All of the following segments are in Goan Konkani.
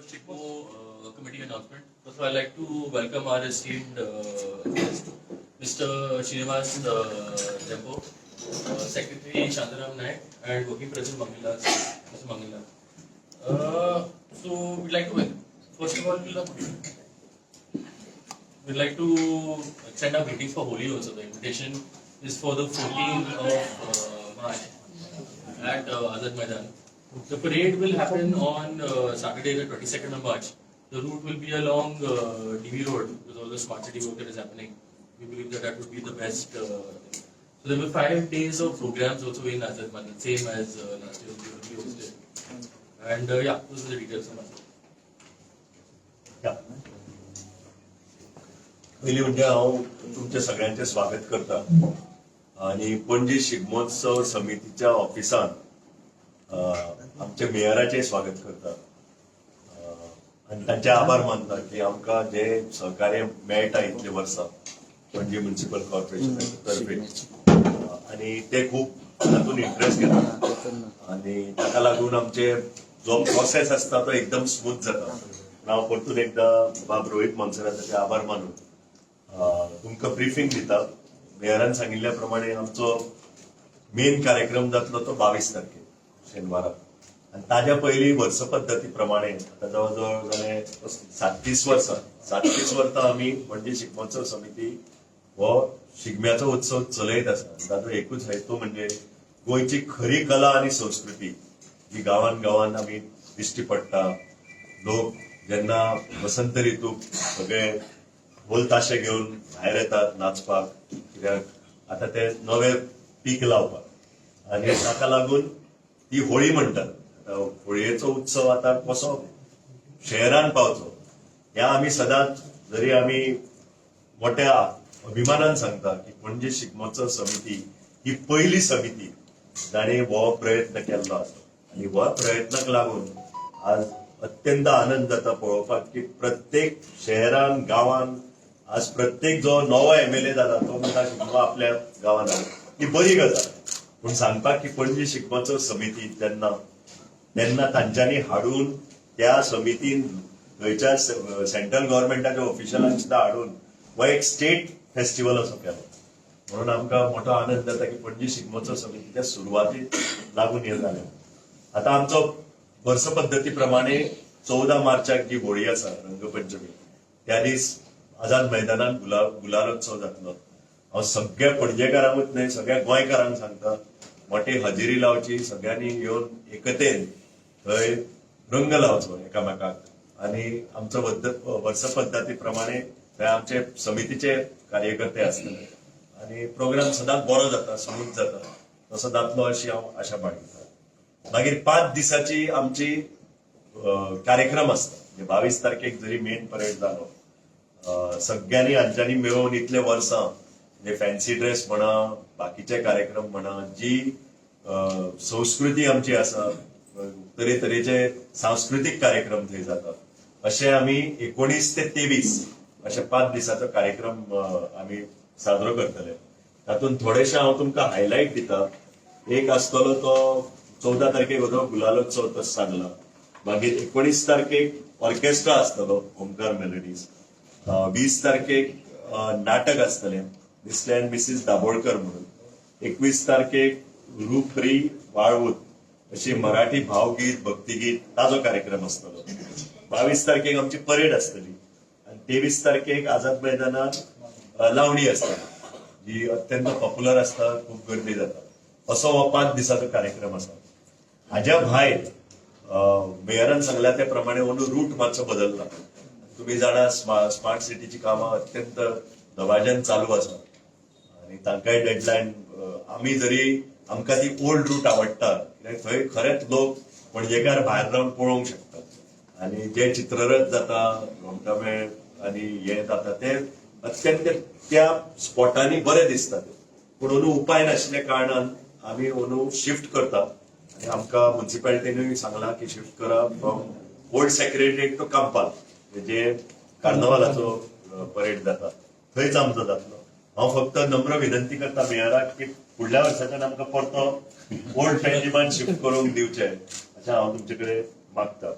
Shigmo committee announcement. First of all, I'd like to welcome our esteemed guest, Mr. Srinivas Dempo, Secretary Shantaram Naik, and Working President Mangila, Mr. Mangila. So we'd like to, first of all, we'd like to extend our greetings for Holi also. The invitation is for the 14th of March at Azad Maidan. The parade will happen on Saturday, the 22nd of March. The route will be along DV Road with all the smart city work that is happening. We believe that that would be the best. So there will be 5 days of programs also in Azad Maidan, same as last year we hosted. And yeah, those are the details from us. या. पयलीं म्हणजे हांव तुमच्या सगळ्यांचें स्वागत करता आणि पणजी शिगमोत्सव समितीच्या ऑफिसांत आमच्या मेयराचें स्वागत करता आनी तांचे आभार मानता की आमकां जे सहकार्य मेळटा इतले वर्सां पणजी म्युनिसिपल कॉर्पोरेशना तर्फे आनी ते खूब तातूंत इंट्रस्ट घेतात आनी ताका लागून आमचे जो प्रोसेस आसता तो एकदम स्मूथ जाता. हांव परतून एकदा बाब रोहित मोन्सेराताचे आभार मानून तुमकां ब्रिफींग दिता. मेयरान सांगिल्ल्या प्रमाणे आमचो मेन कार्यक्रम जातलो तो 22 तारखेर शेनवारा आनी ताज्या पयलीं वर्स पद्दती प्रमाणे आतां जवळ जवळ जाले 37 वर्सां, 37 वर्सां आमी पणजी शिगमोत्सव समिती हो शिगम्याचो उत्सव चलयत आसा. आनी ताचो एकूच हेतू म्हणजे गोंयची खरी कला आनी संस्कृती जी गांवान गांवान आमी दिश्टी पडटा. लोक जेन्ना वसंत ऋतूक सगळे ढोल ताशे घेवन भायर येतात नाचपाक, कित्याक आतां ते नवे पीक लावपाक आनी ताका लागून ती होळी म्हणटात. आतां होळयेचो उत्सव आतां कसो शहरान पावचो ह्या आमी सदांच जरी आमी मोठ्या अभिमानान सांगता की पणजी शिगमोत्सव समिती ही पयली समिती जाणे हो प्रयत्न केल्लो आसा आनी हो प्रयत्नाक लागून आज अत्यंत आनंद जाता पळोवपाक की प्रत्येक शहरान, गांवान आज प्रत्येक जो नवो एमएलए जाला तो म्हणटा शिगमो आपल्या गांवान हाड. ही बरी गजाल, पूण सांगपाक की पणजी शिगमोत्सव समिती जेन्ना तेन्ना तांच्यांनी हाडून त्या समितीन थंयच्या सेंट्रल गव्हर्मेंटाच्या ऑफिशलांक सुद्दां हाडून हो एक स्टेट फेस्टिवल असो केलो. म्हणून आमकां मोठो आनंद जाता की पणजी शिगमोत्सव समितीच्या सुरवातीक लागून हें जालें. आतां आमचो वर्स पद्दती प्रमाणे 14 मार्चाक जी होळी आसा, रंगपंचमी, त्या दीस आझाद मैदानात गुलालोत्सव जातलो. हांव सगळ्या पणजेकारांकूच न्हय, सगळ्या गोंयकारांक सांगता, मोठी हजेरी लावची, सगळ्यांनी येवन एकतेन थंय रंग लावचो एकामेकाक आनी आमचो वर्स पद्दती प्रमाणे थंय आमचे समितीचे कार्यकर्ते आसतले आनी प्रोग्राम सदांच बरो जाता, स्मूथ जाता, तसो जातलो अशी हांव आशा बाळगिता. मागीर 5 दिसाची आमची कार्यक्रम आसता. म्हणजे 22 तारखेक जरी मेन परेड जालो, सगळ्यांनी हांच्यांनी मेळून इतले वर्सां म्हणजे फॅन्सी ड्रेस म्हणा, बाकीचे कार्यक्रम म्हणा, जी संस्कृती आमची आसा, तरेतरेचे सांस्कृतीक कार्यक्रम थंय जातात. अशे आमी 19 ते 23 अशे 5 दिसाचो कार्यक्रम आमी साजरो करतले. तातूंत थोडेशे हांव तुमकां हायलायट दिता. एक आसतलो तो 14 तारखेक हो गुलालोत्सव तसो सांगला. मागीर 19 तारखेक ऑर्केस्ट्रा आसतलो, ओमकार मेलोडीज. 20 तारखेक नाटक आसतलें, मिस्टर अँड मिसीस दाभोळकर म्हणून. 21 तारखेक रूपरी वाळवूत अशी मराठी भावगीत, भक्तिगीत ताजो कार्यक्रम आसतलो. 22 तारखेक आमची परेड आसतली आनी 23 तारखेक आझाद मैदानात लावणी आसतली, जी अत्यंत पॉप्युलर आसता, खूब गर्दी जाता. असो हो 5 दिसाचो कार्यक्रम आसा. हाज्या भायर मेयरान सांगल्या त्या प्रमाणे अंदू रूट मातसो बदलला. तुम्ही जाणा, स्मार्ट सिटीची कामां अत्यंत दबाज्यान चालू आसा आनी तांकांय डेडलायन. आमी जरी आमकां ती ओल्ड रूट आवडटा, कित्याक थंय खरेंच लोक पणजेकार भायर रावन पळोवंक शकतात आनी जे चित्ररथ जाता, रोमटामेळ आनी हे जाता ते अत्यंत त्या स्पॉटांनी बरे दिसता ते. पूण अंदू उपाय नाशिल्ल्या कारणान आमी अंदू शिफ्ट करता आनी आमकां मुन्सिपालिटीनूय सांगलां की शिफ्ट करा from Old Secretariat to Campal, जे कार्नवालाचो परेड जाता थंयच आमचो जातलो. हांव फक्त नम्र विनंती करता मेयराक की फुडल्या वर्साच्यान आमकां परतो ओल्ड पेंजिमान शिफ्ट करूंक दिवचें अशें हांव तुमचे कडेन मागता.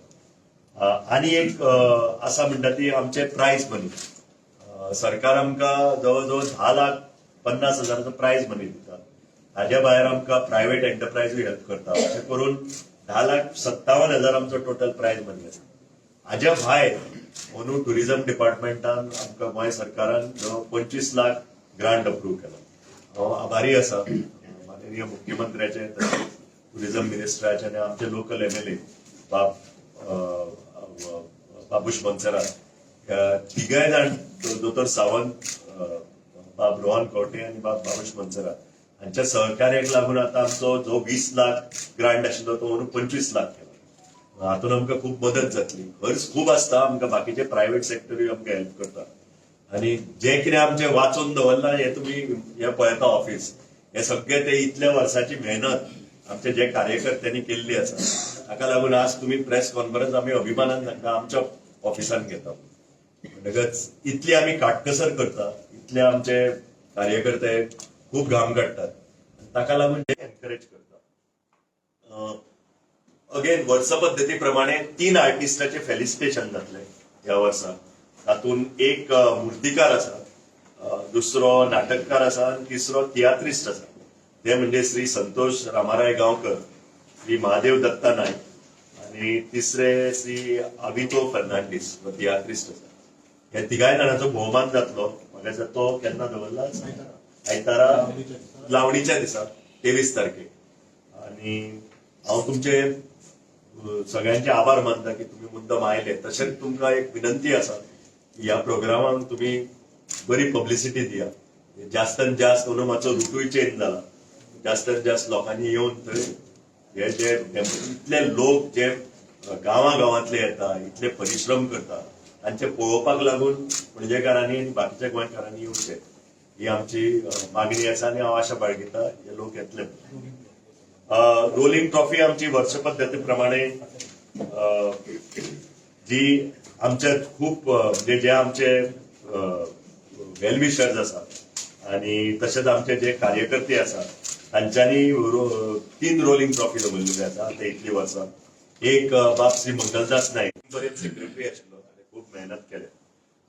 आनी एक आसा म्हणटा ती आमचे प्रायज मनी. सरकार आमकां जवळ जवळ 10,50,000चो प्रायज मनी दिता. हाज्या भायर आमकां प्रायव्हेट एंटरप्रायजूय हेल्प करता. अशें करून 10,57,000 आमचो टोटल प्रायज मनी आसा. हाज्या भायर अंदू टुरिझम डिपार्टमेंटान आमकां गोंय सरकारान जवळ 25 लाख ग्रांट अप्रूव्ह केला. हांव आभारी आसा माननीय मुख्यमंत्र्याचे, तशेंच टुरिझम मिनिस्टराचे आनी आमचे लोकल एमएलए बाब बाबूश मोन्सेरात. ह्या तिगाय जाण, दोतोर सावंत, बाब रोहन खंवटे आनी बाब बाबूश मोन्सेरात हांच्या सहकार्याक लागून आतां आमचो जो 20 लाख ग्रांट आशिल्लो तो अंदू 25 लाख केला. हातून आमकां खूब मदत जातली. खर्च खूब आसता. आमकां बाकीचे प्रायव्हेट सेक्टरूय आमकां हेल्प करता आनी जें कितें आमचें वाचून दवरलां हें तुमी हें पळयता ऑफिस, हे सगळे ते इतल्या वर्साची मेहनत आमचे जे कार्यकर्त्यांनी केल्ली आसा, ताका लागून आज तुमी प्रेस कॉन्फरन्स आमी अभिमानान तांकां आमच्या ऑफिसान घेता. म्हणटकच इतली आमी काटकसर करता, इतले आमचे कार्यकर्ते खूब घाम काडटात, ताका लागून ते एनकरेज करता. अगेन, वर्स पद्दती प्रमाणे तीन आर्टिस्टाचे फेलिसिटेशन जातले ह्या वर्सा. तातूंत एक मुर्तीकार आसा, दुसरो नाटककार आसा आनी तिसरो तियात्रिस्ट आसा. ते म्हणजे श्री संतोष रामाराय गांवकर, श्री महादेव दत्ता नायक आनी तिसरे श्री अवितो फर्नांडीस हो तियात्रिस्ट आसा. ह्या तिगाय जाणांचो भोवमान जातलो. म्हाका दिसता तो केन्ना दवरला, आयतारा लावणीच्या दिसा, 23 तारखेक. आणि हांव तुमचे सगळ्यांचे आभार मानता की तुमी मुद्दम आयले. तशेंच तुमकां एक विनंती आसा की ह्या प्रोग्रामाक तुमी बरी पब्लिसिटी दिया जास्तान जास्त. अंदू मातसो रुटूय चेंज जाला. जास्तान जास्त लोकांनी येवन थंय हे जे इतले लोक जे गांवा गांवांतले येता, इतले परिश्रम करता, तांचे पळोवपाक लागून पणजेकारांनी आनी बाकीच्या गोंयकारांनी येवचें ही आमची मागणी आसा आनी हांव आशा बाळगिता हे लोक येतले. रोलिंग ट्रॉफी आमची वर्ष पद्दती प्रमाणे जी आमच्या खूप म्हणजे जे आमचे वेलविशर्स आसा आणि तशेंच आमचे जे कार्यकर्ते आसा, तांच्यांनी तीन रोलिंग ट्रॉफी दवरलेली आसा आतां इतली वर्सां. एक बाब श्री मंगलदास नाईक, बरेच सेक्रेटरी आशिल्लो, ताणें खूब मेहनत केल्या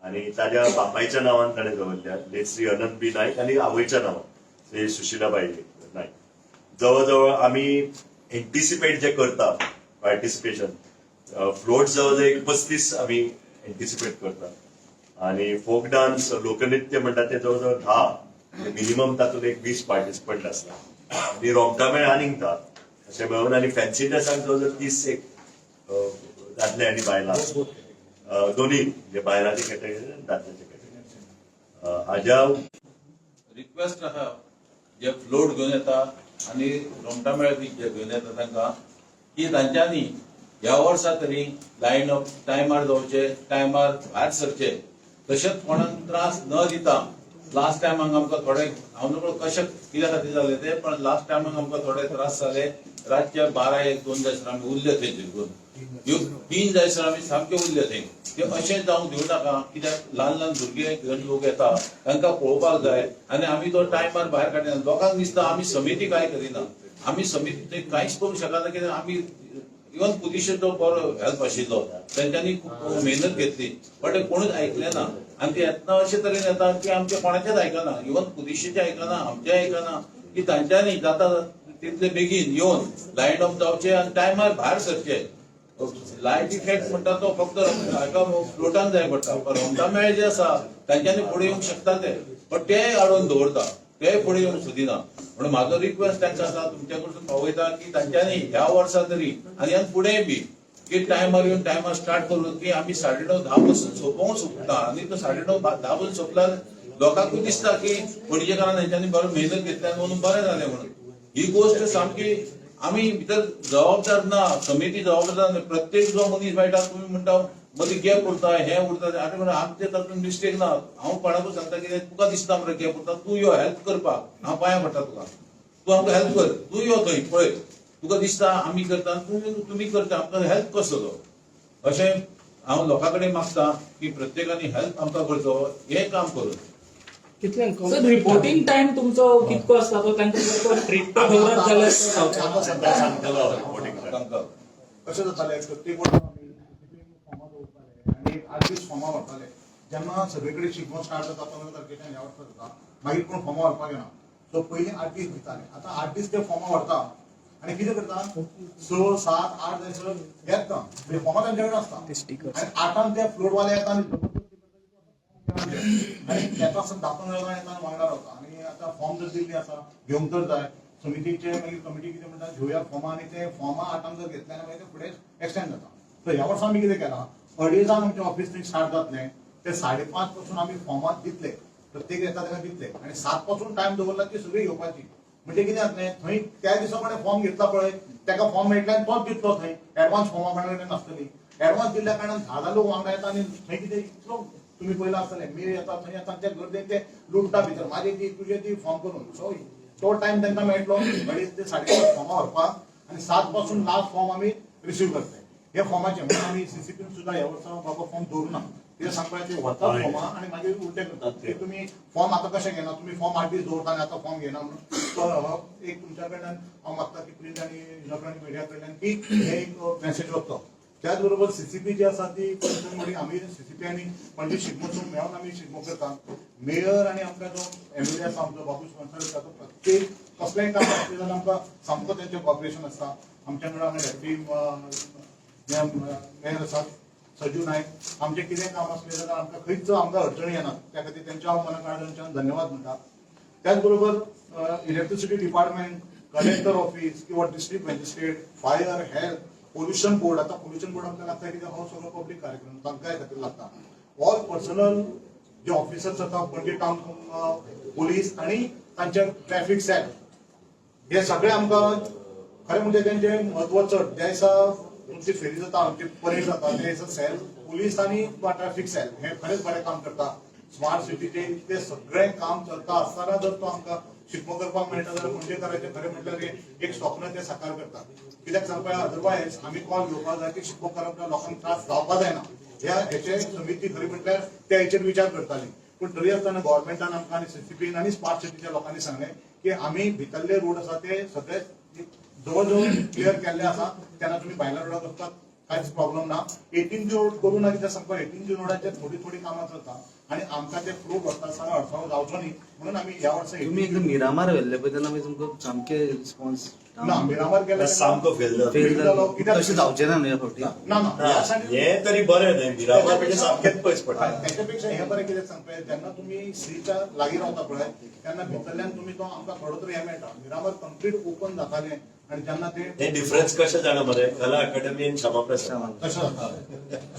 आणि ताज्या बापायच्या नांवान ताणें दवरल्या, लेट श्री अनंत बी नाईक, आनी आवयच्या नांवान श्री सुशिलाबाई नाईक. जवळ जवळ आमी एंटिसिपेट जे करता पार्टिसिपेशन, फ्लोट जवळ जवळ एक 35 आमी एंटिसिपेट करता आणि फोक डान्स, लोकनृत्य म्हणटा ते जवळ जवळ 10, मिनिमम तातूंत एक 20 पार्टिसिपंट आसता आनी रोमटामेळ आनीक 10 अशें मेळून आनी फॅन्सी ड्रेसाक जवळ जवळ 30 एक दादले आनी बायलां, दोन्ही, म्हणजे बायलांची कॅटेगरी आनी दादल्याची कॅटेगरी. हाज्या रिक्वेस्ट आहा, जे फ्लोट घेवन येता आनी रोमटामेळ बी जे घेवन येता तांकां की तांच्यांनी ह्या वर्सा तरी लायन अप टायमार जावचे, टायमार भायर सरचे, तशेंच कोणाक त्रास न दिता. लास्ट टायमाक आमकां थोडे, हांव नकळो कशें कित्या खातीर जाले ते, पण लास्ट टायमाक आमकां थोडे त्रास जाले. रातचे 12, 1, 2 जायसर आमी उरले थंय जिरगून, 3 जायसर आमी सामके उरले थंय. ते अशें जावंक दिवं नाका, कित्याक ल्हान ल्हान भुरगे घेवन लोक येता, तांकां पळोवपाक जाय आनी आमी तो टायमार भायर काडिना. लोकांक दिसता आमी समिती कांय करिना. आमी समिती थंय कांयच करूंक शकना, कित्याक आमी इवन पुलिशेचो बरो हेल्प आशिल्लो, तेंच्यांनी खूब मेहनत घेतली, बट कोणूच आयकलें ना. आनी ते येतना अशे तरेन येता की आमचे कोणाचेच आयकना, इवन पुलिशेचे आयकना, आमचे आयकना, की तांच्यांनी जाता तितले बेगीन येवन लायन अप जावचे आनी टायमार भायर सरचे. लायट इफेक्ट म्हणटा तो फक्त हाका फ्लोटान जाय पडटा, पण रोमटामेळ जे आसा तांच्यांनी फुडें येवंक शकता ते, पण ते अडोवन दवरता, ते फुडें येवंक सोदिना. म्हणून म्हाजो रिक्वेस्ट तांकां आसा, तुमच्या कडसून पावयता की तांच्यांनी ह्या वर्सा तरी आनी ह्यान फुडें बी की टायमार येवन टायमार स्टार्ट करून की आमी 9:30, 10 पासून सोंपोवंक सोदता. आनी तो 9:30, 10 पासून सोंपल्यार लोकांकूय दिसता की पणजेकारान हेंच्यांनी बरो मेहनत घेतल्या म्हणून बरें जालें. म्हणून ही गोश्ट सामकी आमी भितर जबाबदार ना, समिती जबाबदार ना. प्रत्येक जो मनीस मेळटा, तुमी म्हणटा मदीं गॅप उरता, हें उरता. आनी म्हणटा आमचे तातूंत मिस्टेक ना. हांव कोणाकूय सांगता, कितें तुका दिसता मरे गॅप उरता, तूं यो हेल्प करपाक. हांव पांयां पडटा तुका, तूं आमकां हेल्प कर. तूं यो थंय पळय, तुका दिसता आमी करता, तुमी करता, आमकां हेल्प कसलो. अशें हांव लोकां कडेन मागता की प्रत्येकानी हेल्प आमकां करचो हें काम करून. कितल्यांक? सर, रिपोर्टिंग टायम तुमचो कितको आसता तो तांकां जर स्ट्रिक्ट दवरत जाल्यार तो जावचो ना. सांगतलो रिपोर्टिंग. तांकां कशें जातालें, प्रत्येक वर्सा आमी फॉर्मां. दीस फॉर्मां व्हरताले. जेन्ना सगळे कडेन शिगमो स्टार्ट जाता 15 तारखेच्यान, ह्या वर्सा जाता, मागीर कोण फॉर्मां व्हरपाक येना. सो पयलीं 8 दीस दिताले. आतां 8 दीस ते फॉर्मां व्हरता आनी कितें करता, 6, 7, 8 जायसर येता. म्हणजे फॉर्मां तांचे कडेन आसता आनी 8आंक ते फ्लोटवाले येता आनी आनी येता आसतना 10-15 जाण येता आनी वांगडा रावता. आनी आतां फॉर्म जर दिल्ली आसा, घेवंक तर जाय. समितीचे मागीर कमिटी कितें म्हणटा, घेवया फॉर्मां. आनी ते फॉर्मां 8आंक जर घेतले जाल्यार मागीर ते फुडें एक्सटेंड जाता. सो ह्या वर्सा आमी कितें केलां, अडेजांक आमचें ऑफिस थंय स्टार्ट जातलें, ते 5:30 पासून आमी फॉर्मां दितले, प्रत्येक येता ताका दितले आनी 7 पासून टायम दवरला की सगळी घेवपाची. म्हणजे कितें जातलें, थंय त्या दिसा कोणें फॉर्म घेतला पळय, ताका फॉर्म मेळटलें आनी तोच दितलो. थंय एडवान्स फॉर्मां कोणा कडेन नासतली. एडवान्स दिल्ल्या कारणान 10 लोक वांगडा येता आनी थंय कितें इतलो तुमी पयला आसतलें, मेळ येता थंय येता, त्या गर्देन ते लुटता भितर, माझे दी, तुजे दी फॉर्म करून. सो तो टायम तांकां मेळटलो 2.5 ते 5:30 फॉर्मां व्हरपाक आनी 7 पासून लास्ट फॉर्म आमी रिसीव करतले. हे फॉर्माचे म्हणून आमी सीसीपीन सुद्दां ह्या वर्सा बाबा फॉर्म दवरुना. कितें सांगपाक, ते व्हरतात फॉर्मां आनी मागीर उलटे करतात की तुमी फॉर्म आतां कशें घेना, तुमी फॉर्म 8 दीस दवरता आनी आतां फॉर्म घेना म्हणून. सो हो एक तुमच्या कडल्यान हांव मागता की प्रिंट आनी इलेक्ट्रॉनिक मिडिया कडल्यान की हे एक मॅसेज वचचो. त्याच बरोबर सीसीपी जी आसा ती कंसर्न आमी सीसीपी आनी पणजी शिगमोत्सव मेळून आमी शिगमो करता. मेयर आनी आमकां जो एमएलए आसा आमचो बाबूश गोन्साल्वीस, ताचो प्रत्येक कसलेंय काम आसलें जाल्यार आमकां सामको तेंचें कॉपरेशन आसता. आमच्या वांगडा हांगा डेप्युटी मेयर आसात सजू नायक. आमचें कितें काम आसलें जाल्यार आमकां खंयच आमकां अडचणी येना. त्या खातीर तेंच्या हांव मना काळजाच्यान धन्यवाद म्हणटा. त्याच बरोबर इलेक्ट्रिसिटी डिपार्टमेंट, कलेक्टर ऑफिस किंवा district magistrate, fire, health, pollution board. आता पोल्युशन बोर्ड आमकां लागता कित्याक हो सगळो पब्लीक कार्यक्रम तांकांय खातीर लागता. ऑल पर्सनल जे ऑफिसर्स आसा, पणजी टावन पोलीस आनी तांचे ट्रॅफिक सेल, हे सगळे आमकां खरें म्हणजे तेंचे म्हत्व चड. ज्या दिसा तुमची फेरी जाता, आमची परेड जाता, त्या दिसा सेल पोलीस आनी ट्रॅफिक सेल हे खरेंच बरें काम करता. स्मार्ट सिटीचे इतले सगळें काम चलता आसतना जर तो आमकां शिगमो करपाक मेळटा जाल्यार पणजेकाराचें खरें म्हटल्यार हे एक स्वप्न ते साकार करतात. कित्याक सांगपा, अदरवायज आमी कॉल घेवपाक जाय की शिगमो करप लोकांक त्रास जावपा जायना, ह्या हेचे समिती खरी म्हटल्यार त्या हेचेर विचार करताली. पूण तरी आसतना गव्हर्मेंटान आमकां आनी सीसीपीन आनी स्मार्ट सिटीच्या लोकांनी सांगलें की आमी भितरले रोड आसा ते सगळे जवळ जवळ क्लियर केल्ले आसा. तेन्ना तुमी भायल्या रोडाक वचपाक कांयच प्रॉब्लम ना. 18 जी रोड करूं ना. कित्याक सांगपा, 18 जी रोडाचेर थोडी थोडी कामां चलता आनी आमकां ते फ्लोट वता आसतना अडचण जावचो न्ही म्हणून आमी ह्या वर्सा तुम्ही एकदम मिरामार व्हेल्ले पळय तेन्ना मागीर तुमकां सामके रिस्पॉन्स ना, मिरामार गेले सामको फेल जालो. फेल जालो. कित्याक? तशें जावचें ना न्हू ह्या फावटी? ना ना, ह्या सायडीन हे तरी बरें न्हय, मिरामार म्हणजे सामकेंच पयस पडटा. त्याच्यापेक्षा हे बरें. कितें सांगपा, जेन्ना तुमी सीच्या लागीं रावता पळय, तेन्ना भितरल्यान तुमी तो आमकां थोडो तरी हे मेळटा. मिरामार कंप्लीट ओपन जातालें आनी जेन्ना ते हे डिफरन्स कशें जाणा मरे, कला अकादमी आनी श्यामाप्रसाद. तशें जाता.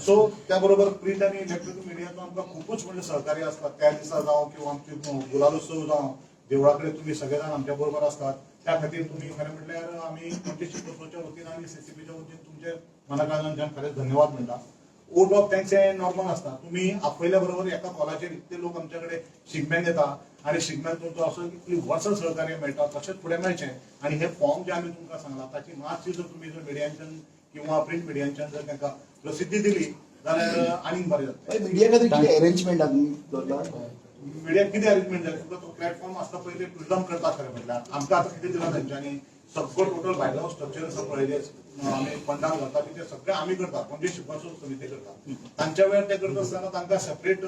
सो त्या बरोबर प्रिंट आनी इलेक्ट्रॉनिक मिडियाचो आमकां खुबूच म्हणजे सहकार्य आसता. त्या दिसा जावं किंवा आमची गुलालोत्सव जावं, देवळा कडेन तुमी सगळे जाण आमच्या बरोबर आसतात. त्या खातीर तुमी खरें म्हटल्यार आमी आमच्या शिगमोत्सवाच्या वतीन आनी सीसीपीच्या वतीन तुमचे मनाकाळजान खरेंच धन्यवाद म्हणटा. वोट ऑफ thanks हे नॉर्मल आसता. तुमी आपयल्या बरोबर एका कॉलाचेर इतले लोक आमच्या कडेन शिगम्याक येता आनी शिगम्याक तुमचो असो इतली वर्सां सहकार्य मेळटा, तशेंच फुडें मेळचें. आनी हे फॉर्म जे आमी तुमकां सांगला ताची मातशी जर तुमी जर मिडियांच्यान किंवा प्रिंट मिडियांच्यान जर तांकां प्रसिद्धी दिली जाल्यार आनीक बरें जातलें. मिडिया खातीर कितें अरेंजमेंट आमी दवरला? मिडियाक कितें अरेंजमेंट जाय, तुका तो प्लॅटफॉर्म आसता पयलीं टुरिझम करता. खरें म्हटल्यार आमकां आतां कितें दिलां तेंच्यांनी, सगळो टोटल भायलो स्ट्रक्चर आसा पळयलें, आमी पंडाल घालता ते सगळें आमी करता, पणजे शिगमोत्सव समिती करता. तांच्या वेळार ते करता आसतना तांकां सेपरेट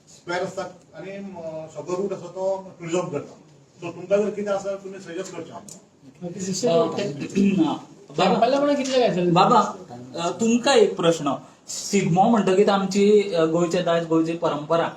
स्क्वेअर आसता आनी सगळो रूट आसा तो टुरिझम करता. सो तुमकां जर कितें आसा, तुमी सजेस्ट करचें आमकां. बाबा बाबा, तुमकां एक प्रश्न. शिगमो म्हणटकीत आमची गोंयचे दायज, गोंयची परंपरा,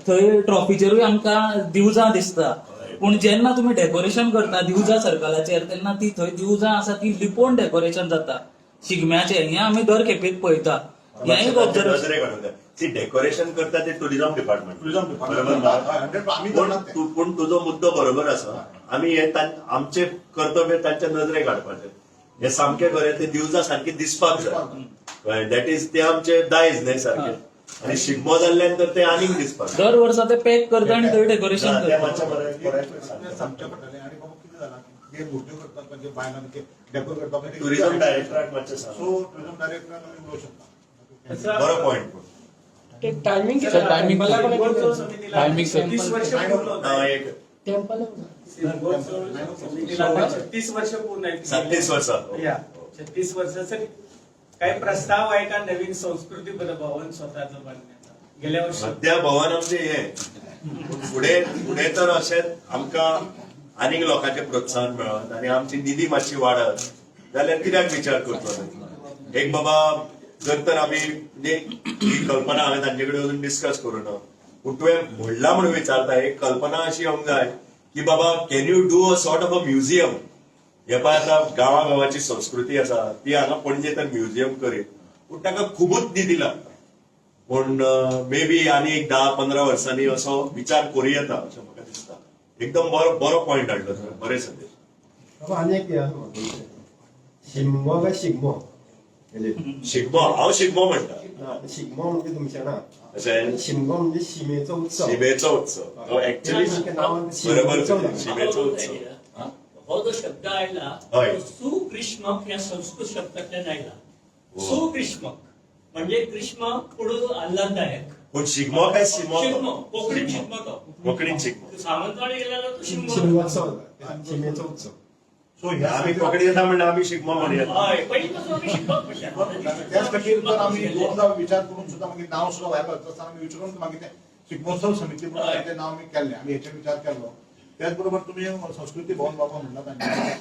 थंय ट्रॉफीचेरूय आमकां दिवजां दिसता. पूण जेन्ना तुमी डेकोरेशन करता दिवजा सर्कलाचेर, तेन्ना ती थंय दिवजां आसा ती लिपोवन डेकोरेशन जाता शिगम्याचें. हें आमी दर खेपेक पळयता, हें एक ऑब्जर्वेशन. नजरे काडून ती डेकोरेशन करता ते टुरिझम डिपार्टमेंट. टुरिझम बरोबर. डिपार्टमेंट, 100 आमी पूण करनात ते. पूण तुजो मुद्दो बरोबर आसा. आमी हे आमचे कर्तव्य तांच्या नजरेक हाडपाचें. हे सामकें खरें, ते दिवजां सारकी दिसपाक जाय. कळ्ळें? That is ते आमचे दायज न्हय सारकें आनी शिगमो जाल्ल्यान तर ते आनीक दिसपाक जाय. दर वर्सा ते पॅक करता आनी थंय डेकोरेशन ना, ते करता. मातशें बरें बरें ते सांगचें पडटलें. आनी बाबा कितें जालां, जे मूर्त्यो करतात म्हणजे बायलां डेकोर करता पळय, ते टुरिझम डायरेक्टराक मातशें सांग. सो टुरिझम डायरेक्टराक आमी उलोवंक शकता. बरो पॉयंट. टायमिंग? टायमिंग. 36 वर्ष पूर्ण होत ना आहे. एक टेम्पल शिगमोत्सव समितीला आता 36 वर्ष पूर्ण आहेत. 36 वर्सां. या 36 वर्षाचं काही प्रस्ताव आहे का नवीन संस्कृती भवन स्वतःच बांधण्याचा गेल्या वर्षी? सध्या भवन आमचें हें, पूण फुडें फुडें तर अशेंच आमकां आनीक लोकांचें प्रोत्साहन मेळत आनी आमची निधी मातशी वाडत जाल्यार कित्याक विचार करचो न्ही? एक बाबा जर तर आमी, म्हणजे ही कल्पना हांवें तांचे कडेन अजून डिस्कस करूं ना, पूण तुवें म्हणलां म्हणून विचारता. एक कल्पना अशी येवंक जाय की बाबा, can you do a sort of a museum? हे पळय, आतां गांवा गांवाची संस्कृती आसा ती हांगा पणजे तर म्युझियम करीत, पूण ताका खुबूच निधी लागता. पूण मे बी आनी एक 10-15 वर्सांनी असो विचार करूं येता अशें म्हाका दिसता. एकदम बरो बरो पॉयंट हाडलो तुवें, बरें संदेश. बाबा, आनी एक हें आसा म्हाका. शिमगो काय शिगमो म्हणजे? शिगमो, हांव शिगमो म्हणटा. ना, शिगमो म्हणजे तुमचें ना. अशें? शिमगो म्हणजे शिमेचो उत्सव. शिमेचो उत्सव तो ऍक्च्युली. नांवान बरोबर. शिमगोत्सव जाता. शिमेचो उत्सव. हो जो शब्द आयला हय. तो सुग्रीष्मक ह्या संस्कृत शब्दांतल्यान आयला. हो. सुग्रीष्मक म्हणजे ग्रीष्म पूण आल्हाददायक. पूण शिगमो काय शिमो? शिगमो, कोंकणीत शिगमो तो. कोंकणीत शिगमो. सावंतवाडी गेल्यार तो शिमगो. शिमगोत्सव जाता, शिमेचो उत्सव. सो ह्या आमी कोंकणी येता म्हणल्यार आमी शिगमो म्हणया. हय, पयलीं पासून आमी शिगमोच म्हणटात. त्याच खातीर तर आमी दोनदा विचार करून सुद्दां मागीर नांव सुद्दां भायर घालता आसतना आमी विचारून मागीर तें शिगमोत्सव समिती म्हणून आमी तें नांव आमी केल्लें, आमी हेचेर विचार केल्लो. त्याच बरोबर तुमी संस्कृती भवन बाबा म्हणला तांच्या,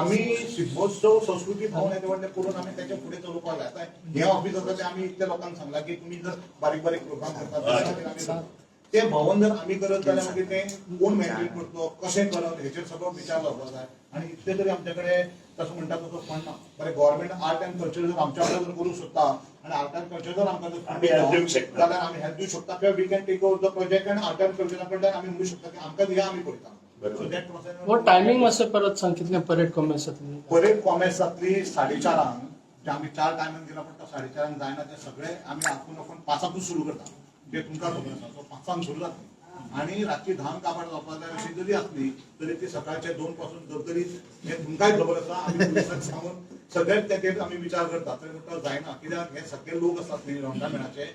आमी शिगमोत्सव संस्कृती भवन हें व्हडलें करून आमी त्याच्या फुडें चलोवपाक जाय. आतां हें ऑफिस आसा तें आमी इतल्या लोकांक सांगलां की तुमी जर बारीक बारीक प्रोग्राम करतात त्या खातीर आमी तें भवन जर आमी करत जाल्यार मागीर तें कोण मेंटेन करतलो, कशें करप, हेचेर सगळो विचार जावपाक जाय. आनी इतले तरी आमचे कडेन तसो म्हणटा तसो फंड ना. बरें, गव्हर्मेंट आर्ट अँड कल्चर जर आमच्या वांगडा जर करूंक सोदता आनी आर्ट अँड कल्चर जर आमकां जर आमी help दिवंक शकता. जाल्यार आमी हेल्प दिवंक शकता किंवा we can take over the project आनी आर्ट अँड कल्चरा कडल्यान आमी म्हणू शकता की आमकां दिया, आमी पळयता. बरोबर. So that process. हो, टायमींग मातसो परत सांग, कितले परेड कॉमेस जातली? परेड कॉमेस जातली 4:30, जे आमी चार टायमाक दिला, पण तो 4:30 जायना. ते सगळे आमी आखून आखून 5ांकूच सुरू करता, ते तुमकां खबर आसा. सो 5ांक सुरू जातली आनी रातची 10क काबार जावपाक जाय अशी जरी आसली तरी ती सकाळच्या 2 पासून जरी, हें तुमकांय खबर आसा, आमी पुलिसांक सांगून सगळेच तेचेर आमी विचार करता तरी म्हणटा जायना. कित्याक हे सगळे लोक आसात न्ही रोमटामेळाचे,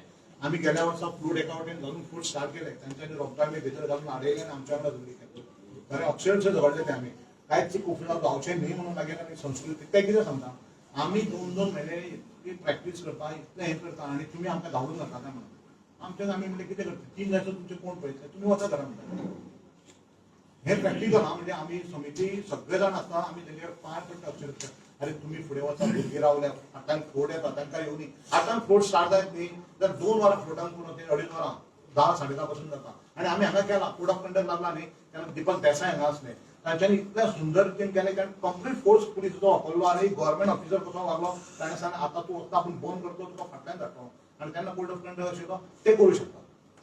आमी गेल्या वर्सा फ्लूट एका वटेन घालून फ्लूट स्टार्ट केले, तांच्यांनी रोमटामेळ भितर घालून आडयले आनी आमच्या वांगडा झगडी केली. खरें अक्षरशः झगडले ते. आमी कांयच कोंकणीला जावचें न्ही म्हणून मागीर आमी संस्कृती ते कितें सांगता, आमी दोन दोन म्हयने इतली प्रॅक्टीस करता, इतलें हें करता आनी तुमी आमकां धाडून घालता काय म्हणून. आमच्यान आमी म्हणलें कितें करता, 3 जायसर तुमचें कोण पळयतलें, तुमी वचा घरा म्हणटा. हें प्रॅक्टिकल हा, म्हणजे आमी समिती सगळे जाण आसता, आमी तेंचेर पांय पडटा अक्षरशः. अरे तुमी फुडें वचा, भुरगीं रावल्या, 8ांक फ्लोट येता, तांकां येवनी. 8ांक फ्लोट स्टार्ट जायत न्ही तर 2 वरां फ्लोटांक करून ते 2.5 वरां, 10, 10:30 पासून जाता. आनी आमी हांगा केला कोड ऑफ कंडक्ट लागला न्ही तेन्ना दीपक देसाय हांगा आसले, तांच्यांनी इतल्या सुंदर रितीन केलें कारण कंप्लीट फोर्स पुलिसाचो वापरलो आनी गव्हर्मेंट ऑफिसर कसो वागलो, ताणें सांगलें आतां तूं वचता, आपूण बंद करतलो, तुका फाटल्यान धाडटलो. आनी तेन्ना कोड ऑफ कंडक्ट आशिल्लो ते करूं शकता.